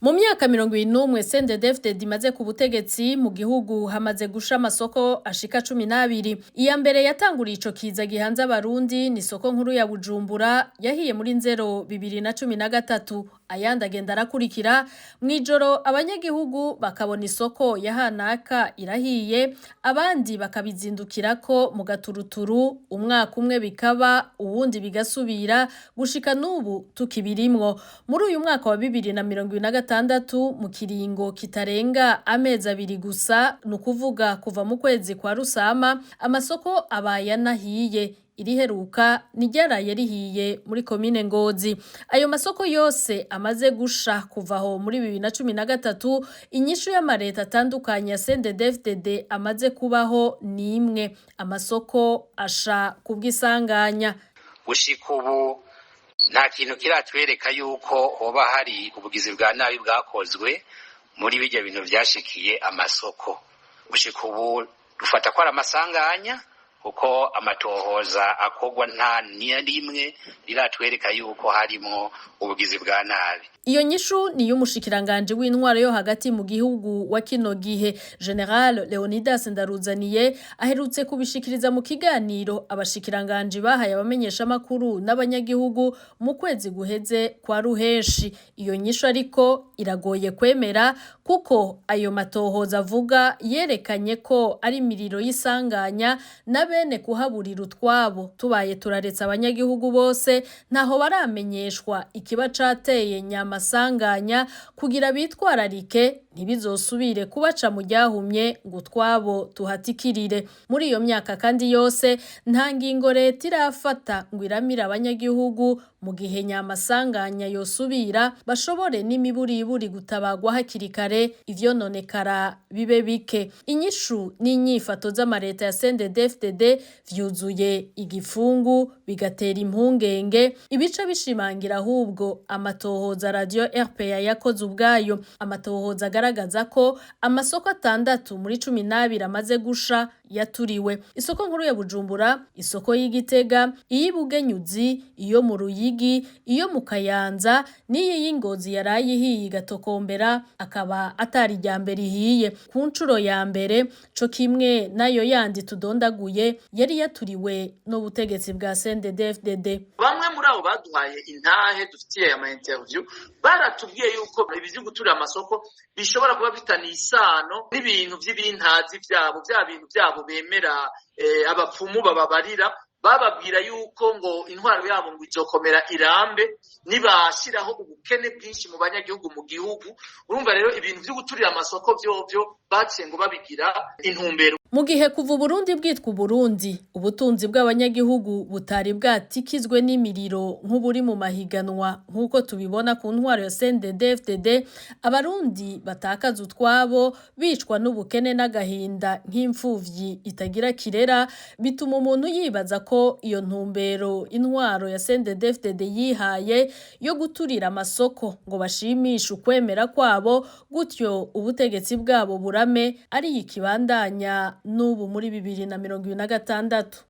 Mu myaka 21 CNDD-FDD imaze ku butegetsi, mu gihugu hamaze gusha amasoko ashika 12. Iya mbere yatanguriye ico kiza gihanze Abarundi ni isoko nkuru ya Bujumbura yahiye muri Nzero 2013. Ayandi agenda arakurikira. Mw'ijoro abanyagihugu bakabona isoko ya hanaka irahiye, abandi bakabizindukirako mu gaturuturu. Umwaka umwe bikaba, uwundi bigasubira, gushika n'ubu tukibirimwo. Muri uyu mwaka wa 2026, mu kiringo kitarenga amezi 2 gusa, ni ukuvuga kuva mu kwezi kwa Rusama, amasoko abaye anahiye. Iriheruka ni ryaraye rihiye muri komine Ngozi. Ayo masoko yose amaze gusha kuva aho muri 2013, inyishu y'amareta atandukanye ya CNDD-FDD amaze kubaho ni imwe: amasoko asha kubw'isanganya. Gushika ubu nta kintu kiratwereka yuko hoba hari ubugizi bwa nabi bwakozwe muri bijya bintu vyashikiye amasoko. Gushika ubu dufata ko ari amasanganya, kuko amatohoza akorwa nta rimwe riratwereka yuko harimwo ubugizi bwa nabi. Iyo nyishu ni y'umushikiranganje w'intwaro yo hagati mu gihugu wa kino gihe, General Leonidas Ndaruzaniye, aherutse kubishikiriza mu kiganiro abashikiranganje bahaye abamenyeshamakuru n'abanyagihugu mu kwezi guheze kwa Ruheshi. Iyo nyishu ariko iragoye kwemera, kuko ayo matohoza avuga yerekanye ko ari imiriro y'isanganya na bene kuhaburira utwabo. Tubaye turaretse abanyagihugu bose, ntaho baramenyeshwa ikiba cateye nyamasanganya kugira bitwararike ntibizosubire kubaca mu ryahumye ngo utwabo tuhatikirire. Muri iyo myaka kandi yose, nta ngingo leta irafata ngo iramire abanyagihugu mu gihe nyamasanganya yosubira, bashobore n'imiburiburi gutabagwa hakiri kare, ivyononekara bibe bike. Inyishu n'inyifato z'amareta ya CNDD-FDD vyuzuye igifungu, bigatera impungenge, ibice bishimangira ahubwo amatohoza Radio RPA yakoze ubwayo. Amatohoza agaragaza ko amasoko atandatu muri 12 amaze gusha yaturiwe: isoko nkuru ya Bujumbura, isoko y'Igitega, iy'Ibugenyuzi, iyo mu Ruyigi, iyo mu Kayanza n'iyi y'Ingozi yaraye ihiye igatokombera, akaba atari irya mbere ihiye. Ku nshuro ya mbere, co kimwe nayo yandi tudondaguye, yari yaturiwe n'ubutegetsi bwa CNDD-FDD. Bamwe muri abo baduhaye intahe dufitiye aya ma interview baratubwiye yuko ibi vyo guturira amasoko bishobora kuba bifitaniye isano n'ibintu vy'ibintazi vyabo, vya bintu vyabo bemera, abapfumu bababarira, bababwira yuko ngo intwaro yabo ngo izokomera irambe nibashiraho ubukene bwinshi mu banyagihugu mu gihugu. Urumva rero, ibintu vyo guturira amasoko vyovyo baciye ngo babigira intumbero. Mu gihe kuva Uburundi bwitwa Uburundi ubutunzi bw'abanyagihugu butari bwatikizwe n'imiriro nk'uburi mu mahiganwa nk'uko tubibona ku ntwaro ya CNDD-FDD, Abarundi batakaza utwabo, bicwa n'ubukene n'agahinda nk'imfuvyi itagira kirera, bituma umuntu yibaza ko iyo ntumbero intwaro ya CNDD-FDD yihaye yo guturira amasoko ngo bashimishe ukwemera kwabo, gutyo ubutegetsi bwabo burame, ari ikibandanya n'ubu muri 2026.